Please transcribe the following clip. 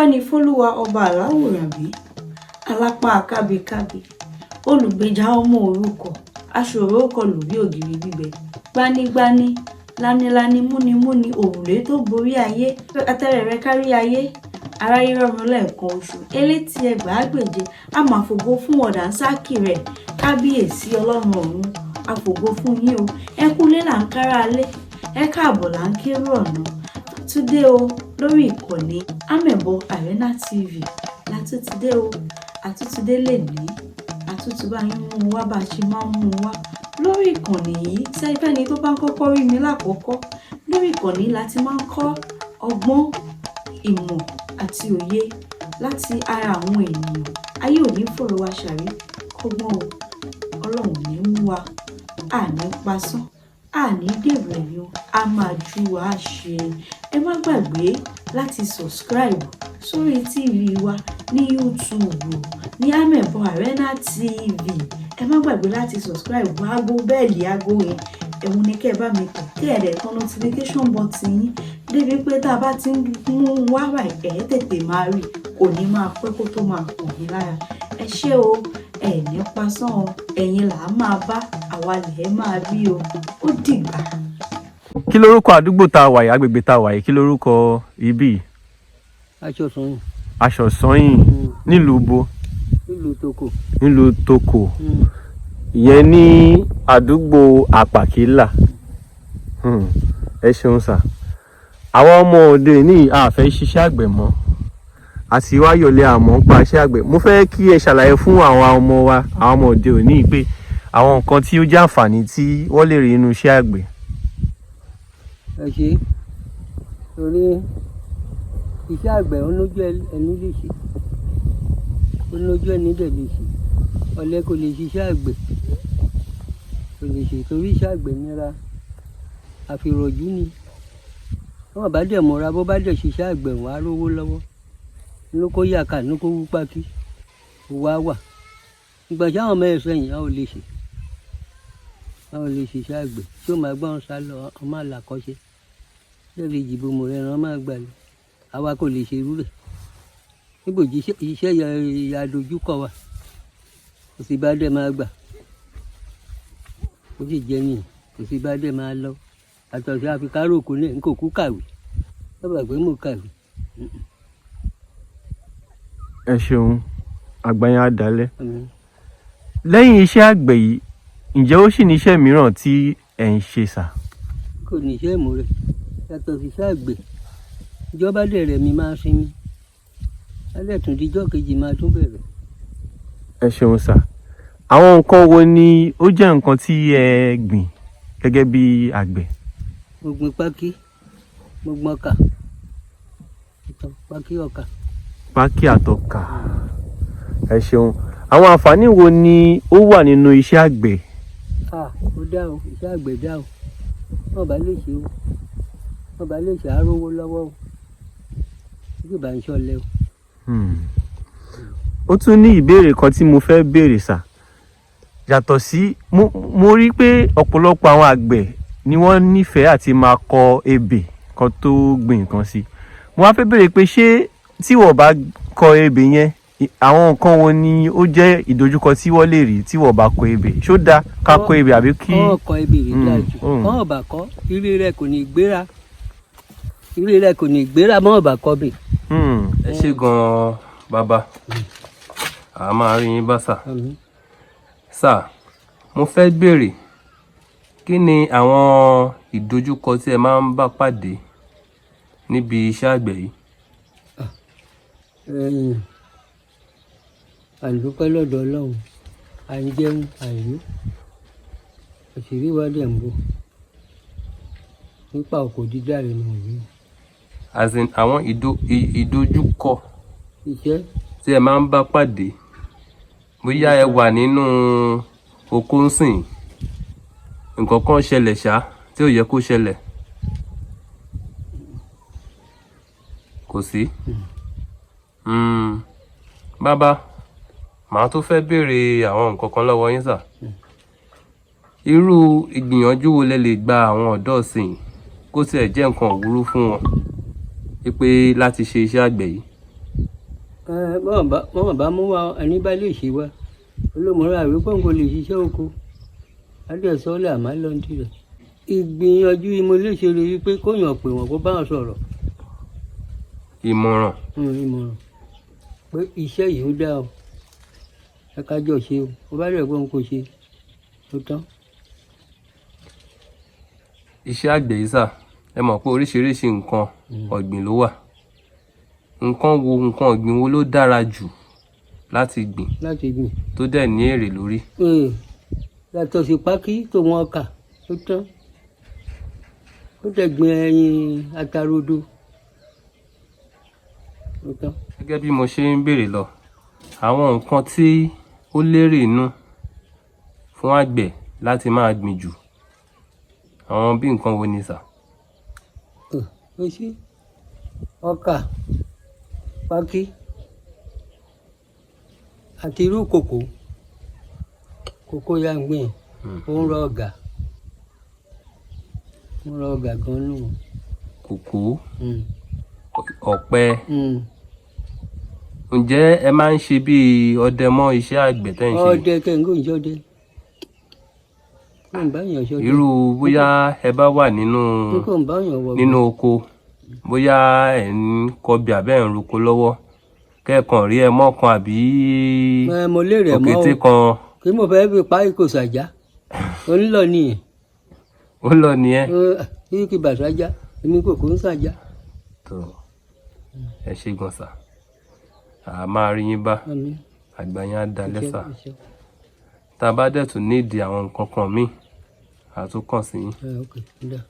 Ọpẹ́ ní fọ́lúwa ọba aláwòrábí, alápá kábíkábí, olùgbèjà ọmọ òrukàn, aṣòro kọlù bí ògiri gbígbẹ, gbanigbani, lanilani, múnimúni, òrùlé tó borí ayé, atẹ́rẹrẹ kárí ayé, aráyé rọrùn lẹ́ẹ̀kan oṣù, elétí ẹgbàágbèje, a máa fògo fún ọ̀dànsákì rẹ̀. Kábíyèsí ọlọ́run ọ̀run, a fògo fún yín o. Ẹ kúlé là ń kára lé, ẹ káàbọ̀ là ń kérò ọ̀nà. Túndé o, lórí ìkànnì Amẹ̀bọ Arena TV látúntìdé o. Àtúntìdé lè ní àtúntì bá yín mú un wá bá a ṣe máa ń mú un wá lórí ìkànnì yìí. Sẹ́fẹ́ni tó bá ń kọ́kọ́ rí mi lákọ̀ọ́kọ́ lórí ìkànnì láti máa ń kọ́ ọgbọ́n, ìmọ̀ àti òye láti ara àwọn ènìyàn. Ayé ò ní fọ̀rọ̀ wa ṣàrí kọ́gbọ́n o. Ọlọ́run ò ní mú wa, àní pasán, àní dèrò ẹ̀yìn o, a máa ju wa ṣe. Ẹ má gbàgbé láti subscribe sórí TV wa ní YouTube ní Amẹ̀bọ Arena TV. Ẹ má gbàgbé láti subscribe. Aago bell, aago yẹn, ẹ̀hún ni kẹ́ ẹ bá mi tẹ̀, kí ẹ dẹ̀ tan notification button yín débi pé tá a bá ti ń mú un wá báyìí, ẹ̀ tètè máa rí, kò ní máa pẹ́ kó tó máa kàn yín lára. Ẹ ṣé o, ẹ ní pasán o. Ẹ̀yin là á máa bá, àwa lẹ̀ ẹ́ máa rí o. Ó dìgbà. Kí lorúkọ àdúgbò tá a wà yìí, agbègbè tá a wà yìí? Kí lorúkọ ibí yìí? Aṣọ sàn. Aṣọ̀sányìn, nílùú bo? Nílùú Toko. Nílùú Toko, ìyẹn ní àdúgbò Àpàkílà. Ẹ ṣeun sà. Àwọn ọmọ òde ní àfẹ́ ṣiṣẹ́ àgbẹ̀ mọ́ àti wáyọ̀lẹ̀ àmọ́ ń pa iṣẹ́ àgbẹ̀. Mo fẹ́ kí ẹ ṣàlàyé fún àwọn ọmọ wa, àwọn ọmọ òde òní, pé àwọn nǹkan tí ó jẹ́ àǹfààní tí wọ́n lè rí nínú iṣẹ́ àgbẹ̀. Ẹ ṣe, torí iṣẹ́ àgbẹ̀, ó lójú ẹni lè ṣe, ó lójú ẹni dẹ̀ lè ṣe. Ọ̀lẹ kò lè ṣiṣẹ́ àgbẹ̀, kò lè ṣe, torí iṣẹ́ àgbẹ̀ nira, àfìrọ̀jú ni. Wọ́n bá dẹ̀ mọ́ra, bó bá dẹ̀ ṣiṣẹ́ àgbẹ̀, wọ́n á rówó lọ́wọ́ ní kó yàkà ní kó wú pákí wá wà. Ìgbà tí àwọn ọmọ ẹ̀ sẹ́yìn, a ò lè ṣe, a ò lè ṣiṣẹ́ àgbẹ̀ tí ó máa gbọ́n sá lọ. Ọmọ àlàkọ́ṣe lẹ́ẹ̀lì ìjìbò mọ̀rẹ́ ẹran máa gbà lọ. Àwa kò lè ṣe irú rẹ̀ níbo. Iṣẹ́ ya dojúkọ wa, kò sí bá dẹ̀ máa gbà, ó sì jẹ́ nìyẹn. Kò sí bá dẹ̀ máa lọ àtọ̀sí àfikáròkó náà. N kò kú kàwé lọ́bàá pé mo kàwé. Ẹ ṣeun, àgbáyé á dalẹ̀. Lẹ́yìn iṣẹ́ àgbẹ̀ yìí, ǹjẹ́ ó sì ní iṣẹ́ mìíràn tí ẹ̀ ń ṣe sà? Kò ní iṣẹ́ ìmú rẹ̀ yàtọ̀ sí iṣẹ́ àgbẹ̀. Ìjọba dẹ̀ rẹ̀ mi máa sinmi, alẹ́ tún díjọ́ kejì máa tún bẹ̀rẹ̀. Ẹ ṣeun sà. Àwọn nǹkan wo ni ó jẹ́ nǹkan tí ẹ gbìn gẹ́gẹ́ bí àgbẹ̀? Mo gbin pákí, mo gbin ọkà, pákí, ọkà. Pákí àtọkà. Ẹ ṣeun. Àwọn àǹfààní wo ni ó wà nínú iṣẹ́ àgbẹ̀? Ah, ó dá o. Iṣẹ́ àgbẹ̀ dá o. Wọ́n bá lè ṣe o, wọ́n bá lè ṣe, àárówó lọ́wọ́ o, bí kò bá ń ṣọlẹ o. Ó tún ní ìbéèrè kan tí mo fẹ́ béèrè sà. Yàtọ̀ sí mo rí pé ọ̀pọ̀lọpọ̀ àwọn àgbẹ̀ ni wọ́n nífẹ̀ẹ́ àti máa kọ ebè kan tó gbìn nǹkan sí. Mo wá fẹ́ béèrè pé ṣé tí wọ́n bá kọ ebè yẹn, àwọn nǹkan wo ni ó jẹ́ ìdojúkọ tí wọ́n lè rí tí wọ́n bá kọ ebè? Ṣó dáa ká kọ ebè àbí kí? Kọ́ ọkọ̀ ebè rí dáa jù. Kọ́ ọ̀bà kọ́, ire rẹ̀ kò ní gbéra, ire rẹ̀ kò ní gbéra mọ́ ọ̀bà kọ́ bè. Ẹ ṣé gan-an, bàbá. A máa rí yín bá sà. Sà, mo fẹ́ béèrè, kí ni àwọn ìdojúkọ tí ẹ máa ń bá pàdé níbi iṣẹ́ àgbẹ̀ yìí? Ẹ̀yìn, à ń dúpẹ́ lọ́dọ̀ Ọlọ́run, à ń jẹun, à ń yó, àṣírí wa dẹ̀ ń bò nípa òkò dídá rẹ̀ ní òwe. As in, àwọn ìdojúkọ iṣẹ́ tí ẹ máa ń bá pàdé, bóyá ẹ wà nínú oko ń sìn, nǹkan kan ṣẹlẹ̀ ṣá tí ò yẹ kó ṣẹlẹ̀, kò sí? Bàbá, màá tún fẹ́ béèrè àwọn nǹkan kan lọ́wọ́ yín sà. Irú ìgbìyànjú wo lẹ lè gba àwọn ọ̀dọ́ ìsìn, kó tiẹ̀ jẹ́ nǹkan ìwúrí fún wọn wípé láti ṣe iṣẹ́ àgbẹ̀ yìí? Ẹ, bọ́n bá mú wa ẹni bá lè ṣe wa olómọ̀ọ́rọ̀ àwípọ̀ kò lè ṣiṣẹ́ oko adẹ́sọ́lẹ̀ àmọ́ lọ́ndì rẹ̀. Ìgbìyànjú ìmọ̀lẹ́ṣe rẹ̀ wípé kóyàn pè wọ́n kó bá wọn sọ̀rọ̀. Ìmọ̀ràn. Ìmọ̀ràn pé iṣẹ́ yìí ó dáa o, ẹ ká jọ ṣe o, ó bá dẹ̀ gbọ́n kò ṣe ó tán. Iṣẹ́ àgbẹ̀ yìí sà, ẹ mọ̀ pé oríṣiríṣi nǹkan ọ̀gbìn ló wà. Nǹkan wo, nǹkan ọ̀gbìn wo ló dára jù láti gbìn láti gbìn tó dẹ̀ ní èrè lórí? Ee, yàtọ̀ sí pákí tó wọn kà ó tán, ó dẹ̀ gbin ẹyin atarodo ó tán. Gẹ́gẹ́ bí mo ṣe ń béèrè lọ, àwọn nǹkan tí ó lérè inú fún àgbẹ̀ láti máa gbìn jù, àwọn bí nǹkan wo ni sà? Ó ṣe ọkà, pákí àti irú kòkó, kòkó ya ń gbìn, ó ń rọ ọ̀gà, ó ń rọ ọ̀gà gan nù. Kòkó, ọ̀pẹ. Ǹjẹ́ ẹ máa ń ṣe bíi ọdẹ mọ́ iṣẹ́ àgbẹ̀ tẹ́ ń ṣe? Ọdẹ kẹ́ńgò ń ṣọdẹ, kò ń bá yàn ṣọdẹ. Irú bóyá ẹ bá wà nínú Kò ń bá yàn wọ̀. nínú oko, bóyá ẹ̀ ń kọbẹ̀ àbẹ́ ẹ̀ ń roko lọ́wọ́, kẹ́ẹ̀kan rí ẹmọ́ kan àbí Ẹ, mo lè rẹ̀ mọ́ òkété o kan. Kí mo fẹ́ fi pa ikò sàjá ó ń lọ nìyẹn. Ó lọ nìyẹn. Kí kí bàṣájá èmi kò kò ń sàjá. Tó, ẹ ṣé gan sà, a máa rí yín bá. Àmín. Àgbà yín á dalẹ́ sà. Ẹ ṣé. Tá a bá dẹ̀ tún nídìí àwọn nǹkan kan míì, a tún kàn sí yín. Ẹ, ok, ó dáa.